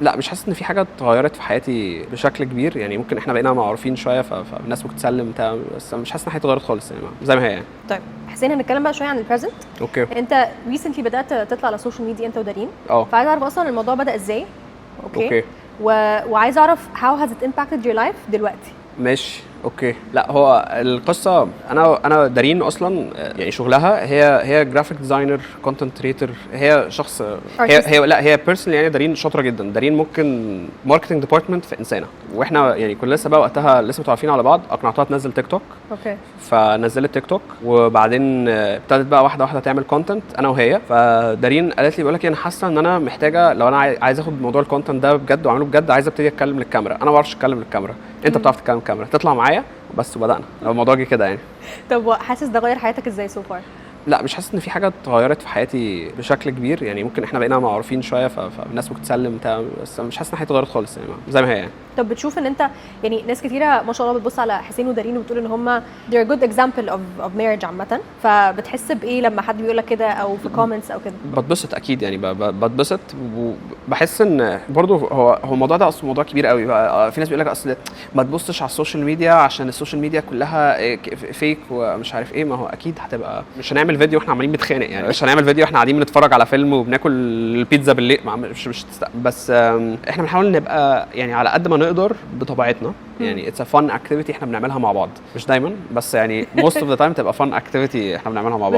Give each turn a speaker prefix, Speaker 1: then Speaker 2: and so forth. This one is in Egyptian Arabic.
Speaker 1: لا، مش حاسس ان في حاجة اتغيرت في حياتي بشكل كبير. يعني ممكن احنا بقينا معروفين شويه، فالناس ممكن تسلم بتاع، بس مش حاسس ان حياتي اتغيرت خالص، يعني زي ما هي يعني.
Speaker 2: طيب حسين، هنتكلم بقى شوية عن ال present.
Speaker 1: okay.
Speaker 2: انت recently بدات تطلع على ال social media انت ودارين.
Speaker 1: اه.
Speaker 2: فعايز اعرف اصلا الموضوع بدا ازاي، okay؟
Speaker 1: okay.
Speaker 2: وعايز اعرف how has it impacted your life دلوقتي.
Speaker 1: ماشي، okay. لا، هو القصة انا دارين اصلا يعني شغلها هي graphic designer، content creator، هي شخص هي
Speaker 2: Artist.
Speaker 1: هي لا، هي personally يعني دارين شاطرة جدا. دارين ممكن marketing department في انسانه. واحنا يعني كنا لسه بقى وقتها لسه متعرفين على بعض، اقنعتها تنزل تيك توك. فنزلت تيك توك، وبعدين ابتدت بقى واحدة واحدة تعمل content انا وهي. فدارين قالت لي: بقول لك إيه، انا حاسه ان انا محتاجه، لو انا عايز اخد موضوع ال content ده بجد واعمله بجد، عايز ابتدي اتكلم للكاميرا. انا ما بعرفش اتكلم للكاميرا، انت بتعرف تتكلم للكاميرا، تطلع معايا؟ بس، وبدانا. الموضوع جه كده يعني.
Speaker 2: طب حاسس ده غير حياتك ازاي so far؟
Speaker 1: لا، مش حاسس ان في حاجة اتغيرت في حياتي بشكل كبير. يعني ممكن احنا بقينا معروفين شويه، فالناس ممكن تسلم بتاع، بس مش حاسس ان حياتي اتغيرت خالص، يعني زي ما هي يعني.
Speaker 2: طب بتشوف ان انت يعني ناس كتيرة ما شاء الله بتبص على حسين ودارين وبتقول ان هم they're a good example of marriage عامه، فبتحس بايه لما حد بيقول لك كده او في comments او كده؟
Speaker 1: بتبسط اكيد، يعني بتبسط، وبحس ان برضو هو الموضوع ده اصلا موضوع كبير قوي بقى. في ناس بيقول لك اصل ما تبصش على ال social media عشان ال social media كلها fake ومش عارف ايه. ما هو اكيد هتبقى، مش هنعمل فيديو واحنا عمالين بنتخانق، يعني مش هنعمل فيديو واحنا قاعدين بنتفرج على فيلم وبناكل البيتزا بالليل، مش مش تست- بس احنا بنحاول نبقى يعني على قد ما نقدر بطبيعتنا. يعني it's a fun activity احنا بنعملها مع بعض، مش دايما، بس يعني most of the time تبقى fun activity احنا بنعملها مع بعض.